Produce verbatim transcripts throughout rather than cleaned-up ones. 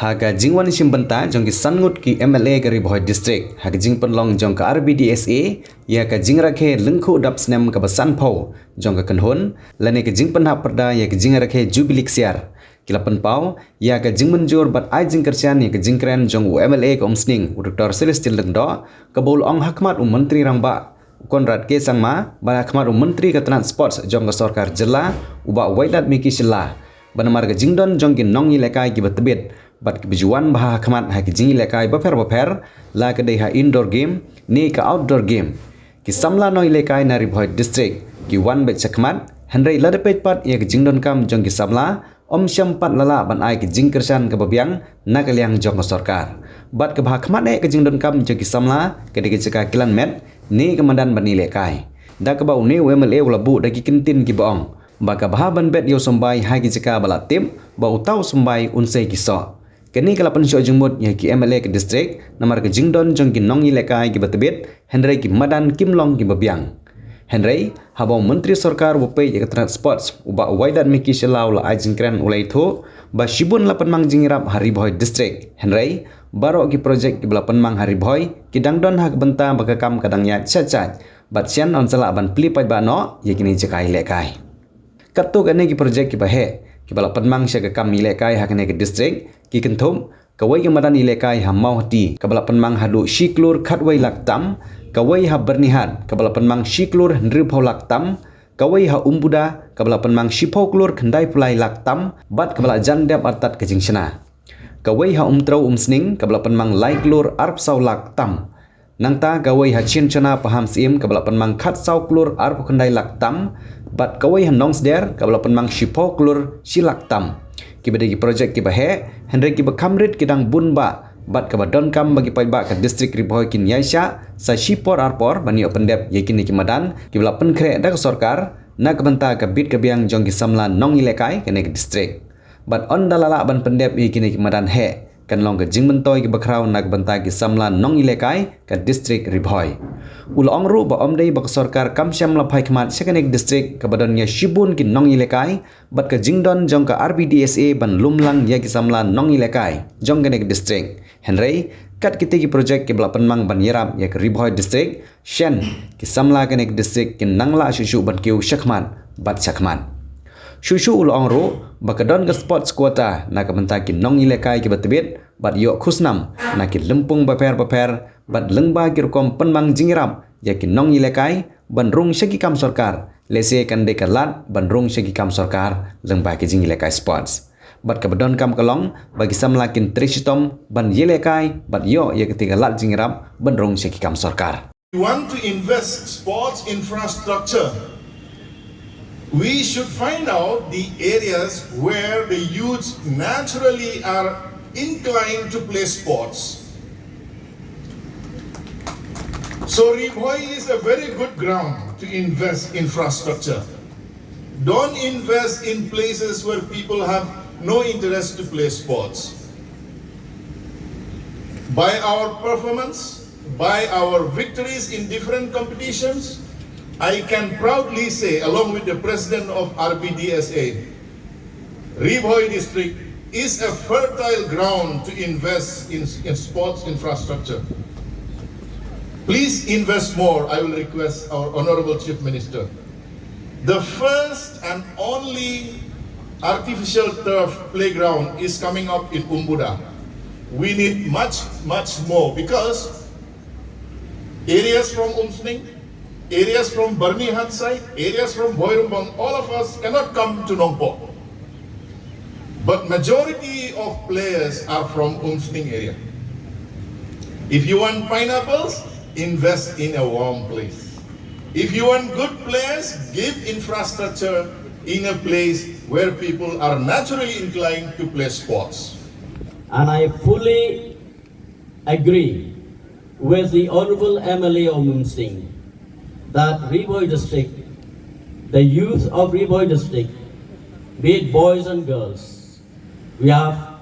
Ha ka jingwan shim bynta jong ki san ngut ki M L A ka Ri Bhoi District ha ka jingpynlong jong ka R B D S A ïa ka jingrakhe lyngkhuh dap snem kaba sanphew jong ka kynhun lane ka jingpynhap pyrda ïa ka jingrakhe Jubili Ksiar, ki la pynpaw ïa ka jingmynjur bad ai jingkyrshan ïa ka jingkren jong u M L A ka Umsning, u Doctor Celestine Lyngdoh, kaba u la ong ha khmat u Myntri Rangbah u Conrad K Sangma bad ha khmat u Myntri ka tnat Sports jong ka Sorkar Jylla, u Bah Wailadmiki Shylla, ba namar ka jingdon jong ki nongïalehkai kiba tbit bad kiba ju wan bha ha khmat ha ki jingïalehkai bapher bapher, la ka dei ha indoor game ne ka outdoor game, ki samla nongïalehkai na Ri Bhoi District ki wan beit shakhmat, hynrei lada peit pat ïa ka jingdonkam jong ki samla, ym shym pat la lah ban ai ka jingkyrshan kaba biang na ka liang jong ka sorkar. Bad kaba ha khmat eh ka jingdonkam jong ki samla ka dei ka jaka kilan met ne ka madan ban ïalehkai, da kaba une u M L A u la buh da ki kyntien kiba ong ba ka bha ban bet ïa u symbai ha ki jaka ba la tip ba uta u symbai un sei ki soh. Kane ka la pynshoh jingmut ïa ki M L A ka district namar ka jingdon jong ki nongïalehkai kiba tbit, hynrei ki madan kim long kiba biang. Hynrei haba u Myntri Sorkar uba peit ïa ka tnat Sports, u Bah Wailadmiki Shylla, u la ai jingkren, u la ïathuh ba shibun la pynmang jingïarap ha Ri Bhoi District, hynrei baroh ki projek kiba la pynmang ha Ri Bhoi ki dang don ha ka bynta ba ka kam ka dang ïaid shait shait, bad shen yn sa lah ban plie paidbah noh ïa kine ki jaka ïalehkai. Katto katne ki projek kiba heh kiba la pynmang sha ka kam ïalehkai ha kane ka district ki kynthup: kawei ka madan ïalehkai ha Mawhati kaba la pynmang haduh shi klur khatwei lak tam, kawei ha Byrnihat kaba la pynmang shi klur hynriewphew lak tam, kawei ha Umbuda kaba la pynmang shiphew klur khyndaiphew lai lak tam bad kaba la jan dep artat ka jingshna. Kawei ha Umtrew Umsning kaba la pynmang lai klur arphew saw lak tam. Nangta kawei ha Chinchana Pahamsyiem kaba la pynmang khatsaw klur arphew khyndai lak tam, bad kawei ha Nongsder kaba la pynmang shiphew klur shi lak tam. Kiba dei ki projek kiba heh, hynrei kiba kham rit ki dang bun bah, bad kaba donkam ba ki paidbah ka district Ri Bhoi kin ïaishah sa shipor arpor ban ïoh pyndep ïa kine ki madan kiba la pynkhreh da ka sorkar na ka bynta ka bit ka biang jong ki samla nongïalehkai kane ka district. Bad ynda la lah ban pyndep ïa kine ki madan heh, kan long ka jingmyntoi kaba khraw na ka bynta ki samla nongïalehkai ka district Ri Bhoi. U la ong ruh ba ym dei ba ka sorkar kam shym la phai khmat sha kane ka district kaba don ïa shibun ki nongïalehkai, bad ka jingdon jong ka R B D S A ban lum lang ïa ki samla nongïalehkai jong kane ka district. Hynrei kat kite ki projek kiba la pynmang ban ïarap ïa ka Ri Bhoi District, shen ki samla kane ka district kin nang lah shuh shuh ban kiew shakhmat bad shakhmat. Shuh shuh u la ong ruh ba ka don ka sports quota na ka bynta ki nongïalehkai kiba tbit bad ïoh khusnam na ki lympung bapher bapher bad lyngba ki rukom pynmang jingïarap ïa ki nongïalehkai ban rung sha ki kam sorkar, lehse kan dei ka lad ban rung sha ki kam sorkar lyngba ki jingïalehkai sports. Bad kaba donkam ka long ba ki samla kin trei shitom ban ïalehkai bad ïoh ïa kata ka lad jingïarap ban rung sha ki kam sorkar. We want to invest sports infrastructure. We should find out the areas where the youths naturally are inclined to play sports. So Ri Bhoi is a very good ground to invest infrastructure. Don't invest in places where people have no interest to play sports. By our performance, by our victories in different competitions, I can proudly say, along with the president of R B D S A, Ri Bhoi district is a fertile ground to invest in, in sports infrastructure. Please invest more, I will request our Honorable Chief Minister. The first and only artificial turf playground is coming up in Umbuda. We need much, much more because areas from Umsning, areas from Byrnihat side, areas from Bhoirymbong, all of us cannot come to Nongpoh. But majority of players are from Umsning area. If you want pineapples, invest in a warm place. If you want good players, give infrastructure in a place where people are naturally inclined to play sports. And I fully agree with the Honorable M L A of Umsning that Ri Bhoi District, the youth of Ri Bhoi District, be it boys and girls, we have,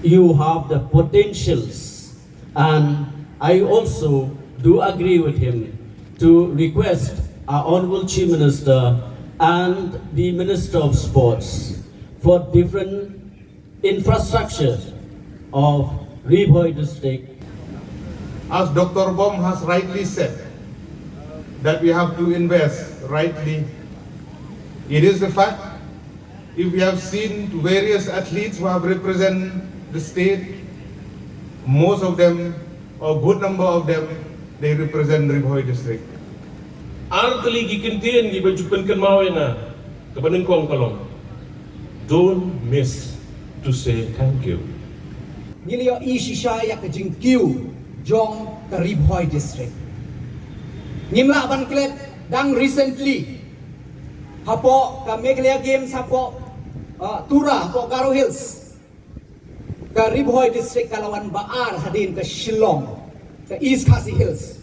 you have the potentials, and I also do agree with him to request our Honorable Chief Minister and the Minister of Sports for different infrastructure of Ri Bhoi district. As Doctor Bom has rightly said, that we have to invest rightly. It is the fact, if we have seen various athletes who have represented the state, most of them, or good number of them, they represent Ri Bhoi district. Ar tylli ki kyntien kiba ju pynkynmaw ïa nga, kaba nyngkong ka long, don't miss to say thank you. Ngi la ïohi shisha ïa ka jingkiew jong ka Ri Bhoi district. Ngim lah ban klet, dang recently hapoh ka Meghalaya Games hapoh, uh, Tura, hapoh Garo Hills, ka Ri Bhoi district ka la wan ba ar hadien ka Shillong, ka East Khasi Hills.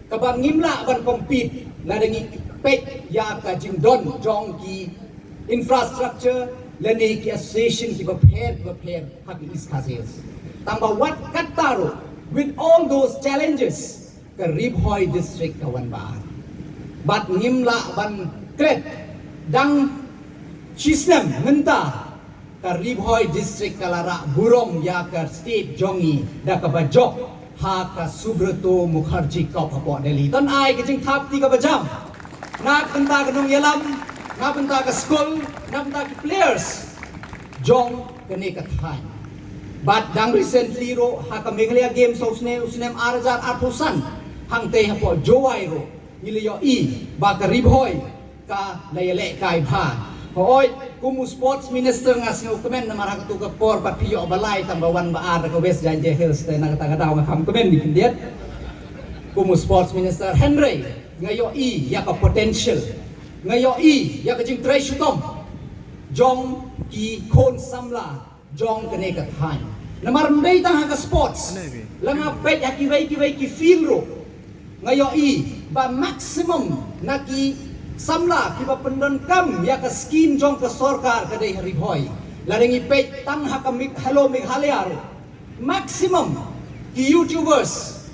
Kaba ngim lah ban compete lada ngi peit ïa ka jingdon jong ki infrastructure lane ki association kiba pher kiba pher ha ka East Khasi Hills. Tangba wat katta ruh, with all those challenges, ka Ri Bhoi district ka wan ba ar. Bad ngim lah ban klet, dang shisnem mynta ka Ri Bhoi district ka la rah burom ïa ka state jong ngi da kaba jop ha ka Subroto Mukherjee Cup hapoh Delhi. Ton ai ka jingthap kti kaba jam na ka bynta ka nongïalam, na ka bynta ka skul, na ka bynta ki players jong kane ka thaiñ. Bad dang recently ruh ha ka Meghalaya Games ha u snem, u snem ar hajar arphew san, hangtei hapoh Jowai ruh ngi la ïohi ba ka Ri Bhoi ka la ïalehkai bha. Hooid, kum u sports minister nga sngewkmen namar ha katu ka por pat phi ïoh ba lai tang ba wan ba ar da ka West Jaintia Hills, te na kata ka daw nga kham kmen ïa khyndiat kum u sports minister, hynrei nga ïohi ïa ka potential, nga ïohi ïa ka jingtrei shitom jong ki khun samla jong kane ka thaiñ. Namar ym dei tang ha ka sports, la nga peit ha kiwei kiwei ki field ruh, nga ïohi ba maximum na ki samla kiba pyndonkam ïa ka scheme jong ka sorkar ka dei ha Ri Bhoi. Lada ngi peit tang ha ka Meg-, Hello Meghalaya ruh, maximum ki YouTubers,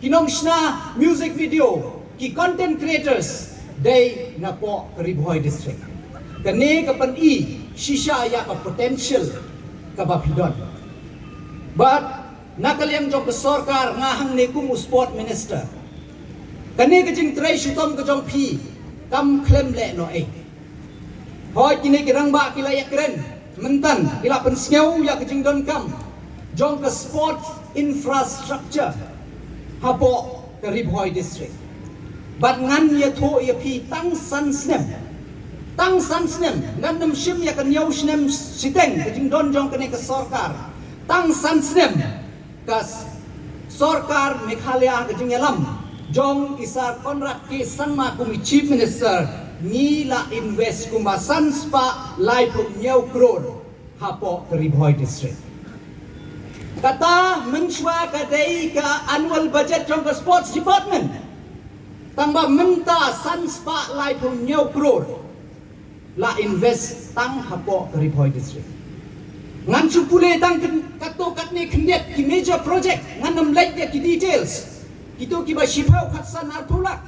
ki nongshna music video, ki content creators dei napoh ka Ri Bhoi district. Kane ka pyni shisha ïa ka potential kaba phi don. Bad na ka liang jong ka sorkar, nga hangne kum u sport minister, kane ka jingtrei shitom ka jong phi kam khlem leh noh ei. Hooid, kine ki rangbah ki la ïakren mynta, ki la pynsngew ïa ka jingdonkam jong ka sports infrastructure hapoh ka Ri Bhoi district. Bad ngan ïathuh ïa phi, tang san snem, tang san snem, ngan nym shim ïa ka hynñiew snem shiteng ka jingdon jong kane ka sorkar. Tang san snem ka s-, sorkar Meghalaya ha ka jingïalam jong i Sir Conrad K Sangma kum i Chief Minister, ngi la invest kumba san spah laiphew hynñiew klur hapoh ka Ri Bhoi district. Kata mynshuwa ka dei ka annual budget jong ka sports department. Tangba mynta san spah laiphew hynñiew klur la invest tang hapoh ka Ri Bhoi district. Ngan shu pule tang kyn-, katto katne khyndiat ki major project, ngan nym leit ïa ki details. Kito kiba shiphew khatsan arphew lak.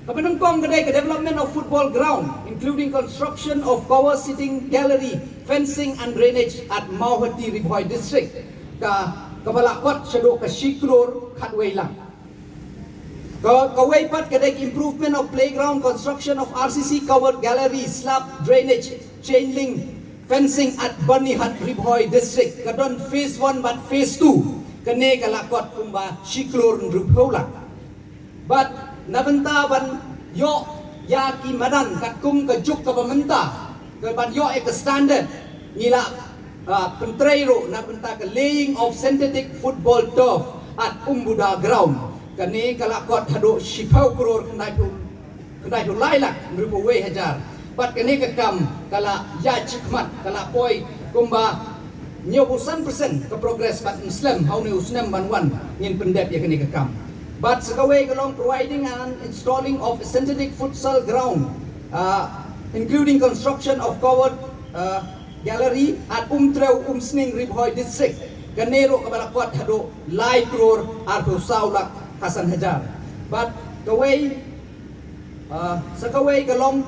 Kaba nyngkong ka dei ka development of football ground, including construction of covered seating, gallery, fencing and drainage at Mawhati, Ri Bhoi district. Ka, kaba la kot shaduh ka shi klur khatwei lak. Ka, kawei pat ka dei ka improvement of playground, construction of R C C covered gallery, slab drainage, chain link fencing at Byrnihat, Ri Bhoi district. Ka don phase one bad phase two. Kane ka la kot kumba shi klur hynriewphew lak. Bad na bynta ban ïoh ïa ki madan katkum ka juk kaba mynta, ka ban ïoh ïa ka standard, ngi la, ah, pyntrei ruh na bynta ka laying of synthetic football turf at Umbuda ground. Kane ka la kot haduh shiphew klur khyndaiphew, khyndaiphew lai lak hynriewphew wei hajar. Bad kane ka kam ka la ïaid shakhmat, ka la poi kumba hynñiewphew san percent ka progress, bad ngin slem ha une u snem ban wan ngin pyndep ïa kane ka kam. Bad sa kawei ka long providing and installing of synthetic futsal ground, uh, including construction of covered, uh, gallery at Umtrew Umsning, Ri Bhoi district. Kane ruh kaba la kot haduh lai klur arphew saw lak khatsan hajar. Bad kawei, uh, sa kawei ka long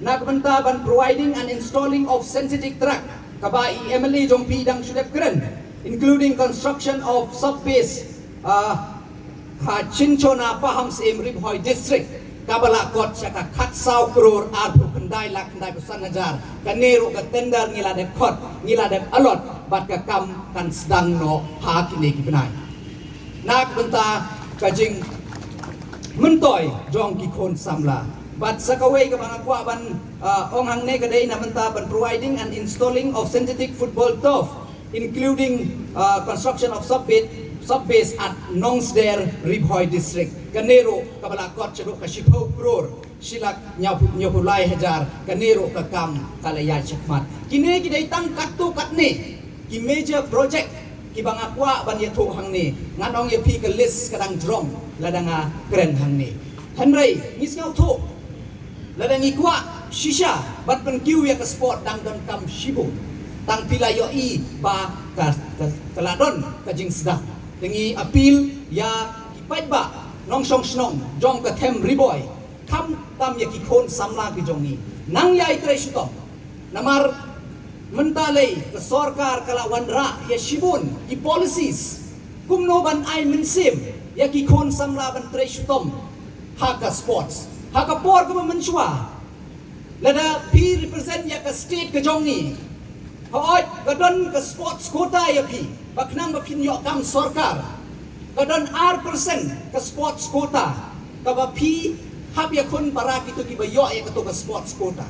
na ka bynta ban providing and installing of synthetic track Kaba i M L A jong phi dang shu dep kren, including construction of sub base, uh, ha Chinchona Pahamsyiem, Ri Bhoi District, kaba la kot sha ka khatsaw klur arphew khyndai lak khyndai phew san hajar. Kane ruh ka tender ngi la dep khot, ngi la dep allot, bad ka kam kan sdang noh ha kine ki bnai. Na ka bynta ka jingmyntoi jong ki khun samla. Bad sa kawei kaba nga kwah ban, uh, ong hangne ka dei na bynta ban providing and installing of synthetic football turf, including, uh, construction of sub base, sub base at Nongsder, Ri Bhoi District. Kane ruh kaba la kot shaduh ka shiphew klur shi lak hynñiewphew, hynñiewphew lai hajar. Kane ruh ka kam ka la ïaid shakhmat. Kine ki dei tang katto katne ki major project kiba nga kwah ban ïathuh hangne. Ngan ong ïa phi ka list ka dang jrong lada nga kren hangne. Hynrei ngi sngewthuh, lada ngi kwah shisha ban pynkiew ïa ka sport, dang donkam shibun. Tang phi la ïohi ba ka, ka, ka la don ka jingsdang. Te ngi appeal ïa ki paidbah nongshong shnong jong ka them Ri Bhoi, khamtam ïa ki khun samla ki jong ngi, nang ïai trei shitom. Namar mynta lei ka sorkar ka la wanrah ïa shibun ki policies kumno ban ai mynsiem ïa ki khun samla ban trei shitom ha ka sports. Ha ka por kaba mynshuwa, lada phi represent ïa ka state ka jong ngi, hooid, ka don ka sports quota ïa phi, ba khnang ba phin ïoh kam sorkar. Ka don ar percent ka sports quota kaba phi hap ïakhun para kito kiba ïoh ïa kato ka sports quota.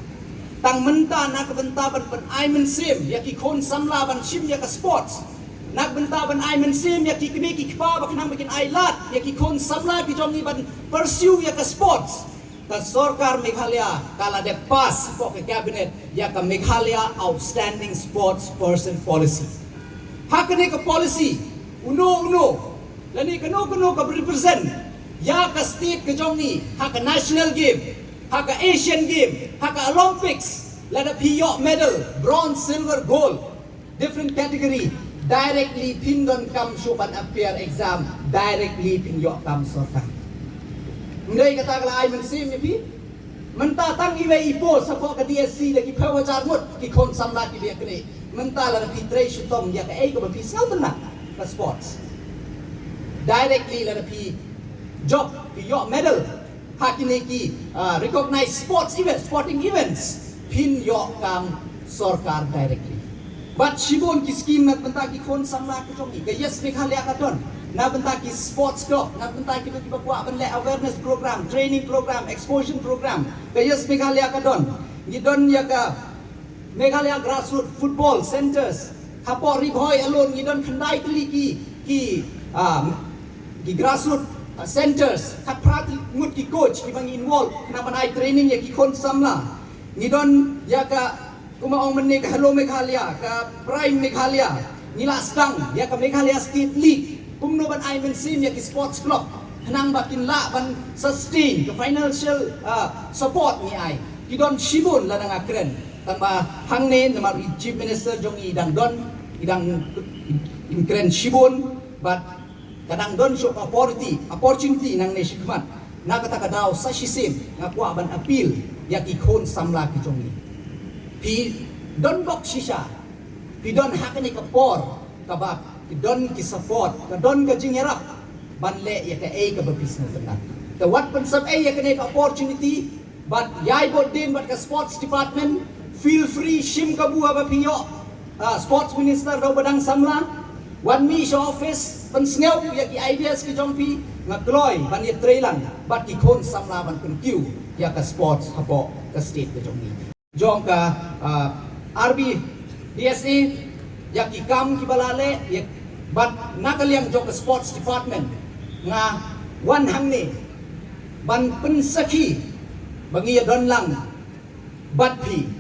Tang mynta na ka bynta ban, ban ai mynsiem ïa ki khun samla ban shim ïa ka sports, na ka bynta ban ai mynsiem ïa ki kmie ki kpa ba khnang ba kin ai lad ïa ki khun samla ki jong ngi ban pursue ïa ka sports, ka sorkar Meghalaya ka la dep pass hapoh ka cabinet ïa ka Meghalaya Outstanding Sports Person Policy. Ha kane ka policy, uno uno lane kano kano ka represent ïa ka state ka jong ngi ha ka national game, ha ka Asian game, ha ka Olympics, lada phi ïoh medal, bronze, silver, gold, different category, directly phin donkam shuh ban appear exam, directly phin ïoh kam sorkar. Ym dei kata ka la ai mynsiem ïa phi? Mynta tang iwei i post hapoh ka D S C da ki phew hajar ngut ki khun samla kiba ïaknieh. Mynta lada phi trei shitom ïa kaei kaba phi sngewtynnat, ka sports, directly lada phi jop, phi ïoh medal ha kine ki, ah, recognized sports events, sporting events, phin ïoh kam sorkar directly. Bad shibun ki scheme na bynta ki khun samla ki jong ngi. Ka Yes Meghalaya ka don na bynta ki sports club, na bynta kito kiba kwah ban leh awareness program, training program, exposure program. Ka Yes Meghalaya ka don. Ngi don ïa ka Meghalaya Grassroots Football Centers. Hapoh Ri Bhoi alone ngi don khyndai tylli ki, ki, um, ki grassroots, uh, centers. Khatphra tylli ngut ki coach kiba ngi involve khnang ban ai training ïa ki khun samla. Ngi don ïa ka, kumba ong mynne, ka Hello Meghalaya, ka Prime Meghalaya. Ngi la sdang ïa ka Meghalaya State League. Kumno ban ai mynsiem ïa ki sports club khnang ba kin lah ban sustain, ka financial, uh, support ngi ai. Ki don shibun lada nga kren. Tangba hangne namar i Chief Minister jong ngi i dang don, i dang, i, i kren shibun, bad ka dang don shuh ka opportunity, opportunity nangne shakhmat. Na kata ka daw sa shisien nga kwah ban appeal ïa ki khun samla ki jong ngi. Phi don bok shisha, phi don ha kane ka por kaba ki don ki support, ka don ka jingïarap ban leh ïa kaei kaba phi sngewtynnat. Te wat pynsep ei ïa kane ka opportunity, bad ïai bud dien bad ka sports department. Feel free, shim kabu haba phi ïoh, ah, sports minister da uba dang samla. Wan mih sha office, pynsngew ïa ki ideas ki jong phi. Nga kloi ban ïatrei lang bad ki khun samla ban pynkiew ïa ka sports hapoh ka state ka jong ngi. Jong ka, ah, R B D S A, ïa ki kam kiba la leh, ïa, bad na ka liang jong ka sports department, nga wan hangne ban pynsakhi ba ngi ïa don lang bad phi.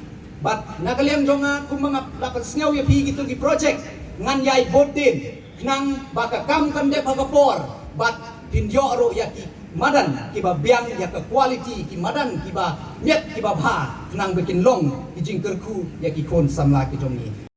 Bad na ka liang jong nga, kumba nga la pynsngew ïa phi, kito ki project ngan ïai bud dien khnang ba ka kam kan dep ha ka por, bad phin ïoh ruh ïa ki madan kiba biang, ïa ka quality, ki madan kiba miat kiba bha, khnang ba kin long ki jingkyrkhu ïa ki khun samla ki jong ngi.